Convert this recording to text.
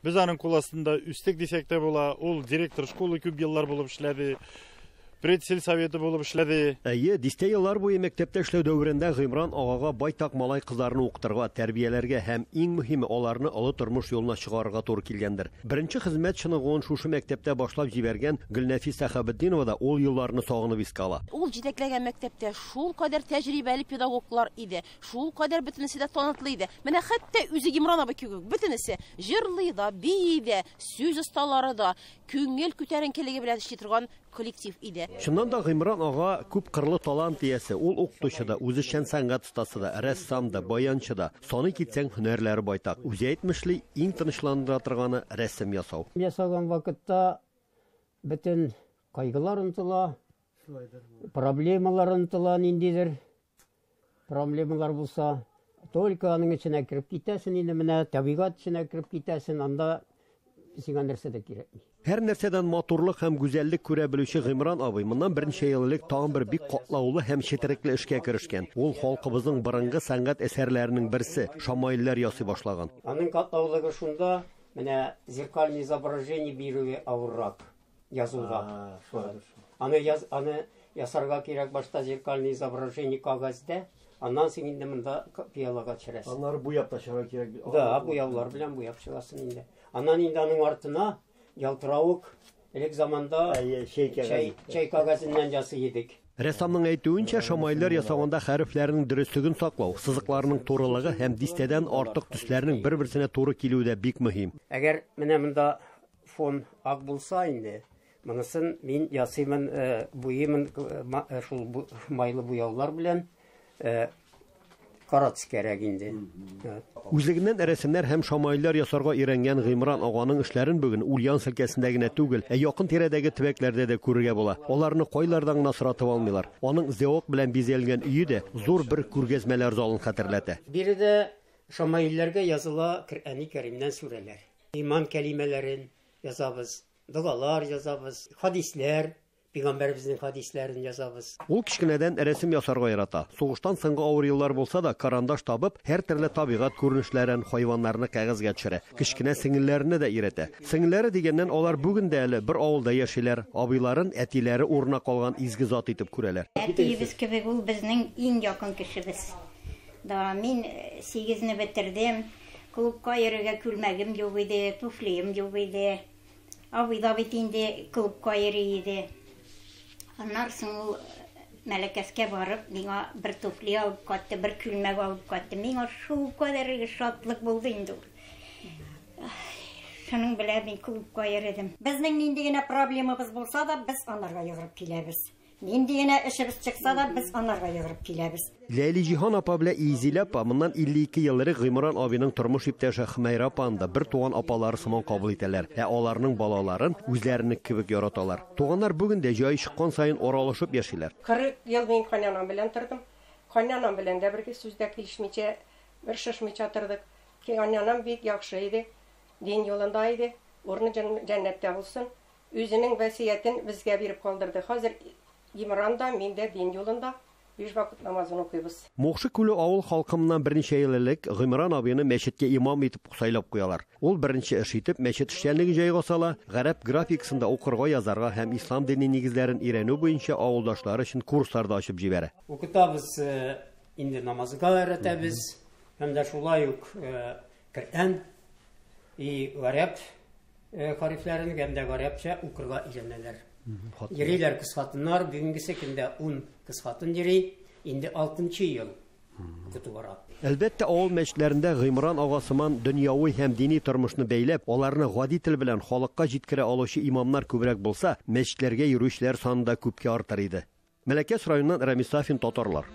Без аның кул астында үстек дисәк тә була. Ул директор школы күп еллар булып эшләде. Предсельсоветы булып эшләде. Әйе, дистә еллар буе мәктәптә эшләү дәверендә Гыймран агага байтак малай кызларны укытырга, тәрбияләргә һәм иң мөһиме аларны олы тормыш юлына чыгарырга туры килгәндер. Беренче хезмәт чыныгуын шушы мәктәптә башлап җибәргән Гөлнәфис Сәхабетдинова да ул елларны сагынып искә ала. Ул җитәкләгән мәктәптә шул кадәр тәҗрибәле педагоглар иде, шул кадәр бөтенесе дә талантлы иде. Менә хәтта үзе Гимран абый кебек бөтенесе җырлый да, бии дә, сүз осталары да, күңел күтәренкелеге белән эшли торган коллектив иде. Чыннан да Гыймран ага күп кырлы талант иясе. Ул укытучы да, үзешчән сәнгать остасы да, рәссам да, баянчы да. Саный китсәң, һөнәрләре байтак. Үзе әйтмешли, иң тынычландыра торганы рәсем ясау. Ясаган вакытта бөтен кайгылар онытыла, проблемалар онытыла, ниндидер проблемалар булса, только аның эченә кереп китәсен инде, менә табигать эченә кереп китәсен, анда сиңа нәрсә дә кирәкми. Һәр нәрсәдән матурлык һәм гүзәллек күрә белүче Гыймран абый моннан берничә ел элек тагын бер бик катлаулы һәм четерекле эшкә керешкән. Ул халкыбызның борынгы сәнгать әсәрләренең берсе шамаилләр ясый башлаган. Аның катлаулыгы шунда, менә зеркальное изображение бирүе авыррак язуга. Аны яз, аны ясарга кирәк башта зеркальное изображение кәгазьдә, аннан соң инде монда пыялага төшерәсең. Аннары буяп та чыгарга кирәк. Да, буяулар белән буяп чыгасың инде. Аннан инде аның артына ялтыравык элек заманда чәй чәй кәгазеннән ясый идек. Рәссамның әйтүенчә, шамаилләр ясаганда хәрефләрнең дөреслеген саклау, сызыкларның турылыгы һәм дистәдән артык төсләрнең бер-берсенә туры килүе дә бик мөһим. Әгәр менә монда фон ак булса инде, монысын мин ясыймын, буйыймын шул майлы буяулар белән, кара төскәрәк инде. Үзлегеннән рәсемнәр һәм шамаилләр ясарга өйрәнгән Гыймран аганың эшләрен бүген Ульяновск өлкәсендә генә түгел, ә якын тирәдәге төбәкләрдә дә күрергә була. Аларны кайлардан гына соратып алмыйлар. Аның зәвык белән бизәлгән өе дә зур бер күргәзмәләр залын хәтерләтә. Биредә шамаилләргә языла Коръәни Кәримнән сүрәләр. Иман кәлимәләрен язабыз, догалар язабыз, хадисләр, Пәйгамбәребезнең хадисләрен язабыз. Ул кечкенәдән рәсем ясарга ярата. Сугыштан соңгы авыр еллар булса да, карандаш табып, һәр төрле табигать күренешләрен, хайваннарны кәгазьгә төшерә. Кечкенә сеңелләренә дә өйрәтә. Сеңелләре дигәннән алар бүген дә әле бер авылда яшиләр. Абыйларын әтиләре урынына калган изге зат итеп күрәләр. Әтиебез кебек ул безнең иң якын кешебез. Да, мин 8-не бетердем. Клубка йөрергә күлмәгем юк иде, туфлием юк иде. Абый да бит инде клубка йөри иде. Аннан соң ул Мәләкәскә барып, миңа бер туфли алып кайтты, бер күлмәк алып кайтты. Миңа шул кадәр шатлык булды инде ул. Шуның белән мин клубка йөрдем. Безнең нинди генә проблемабыз булса да, без анарга йөгереп киләбез. Нинди генә эшебез чыкса да, без анарга йөгереп киләбез. Ләйли Җиһан апа белән Изилә апа моннан 52 ел элек Гыймран абыйның тормыш иптәше Хмәйра апаны да бер туган апалары сыман кабул итәләр, ә аларның балаларын үзләренеке кебек яраталар. Туганнар бүген дә җай чыккан саен аралашып яшиләр. 40 ел мин кайнанам белән тордым. Кайнанам белән дә бер сүздә килешмичә, бер шышмыйча тордык. Кайнанам бик яхшы иде, дин юлында иде, урыны җәннәттә булсын. Үзенең васыятен безгә биреп калдырды. Хәзер Гимран да, мин дә дин юлында биш вакыт намазын укыйбыз. Мукшы Күле авыл халкыннан берничә ел элек Гыймран абыйны мәчеткә имам итеп сайлап куялар. Ул беренче эш итеп мәчет эшчәнлеген җайга сала, гарәп графикасында укырга, язарга һәм ислам дине нигезләрен өйрәнү буенча авылдашлары өчен курслар да ачып җибәрә. Укытабыз, инде намазга өйрәтәбез, һәм дә шулай ук Коръән и гарәп хәрефләрен һәм дә гарәпчә укырга өйрәнәләр. Йөриләр кыз хатыннар, бүгенгесе көндә 10 кыз хатын йөри, инде 6 ел укыту бара. Әлбәттә, авыл мәчетләрендә Гыймран ага сыман дөньяви һәм дини тормышны бәйләп, аларны гади тел белән халыкка җиткерә алучы имамнар күбрәк булса, мәчетләргә йөрүчеләр саны да күпкә артыр иде. Мәләкәс районыннан Рамис Сафин, Татарлар.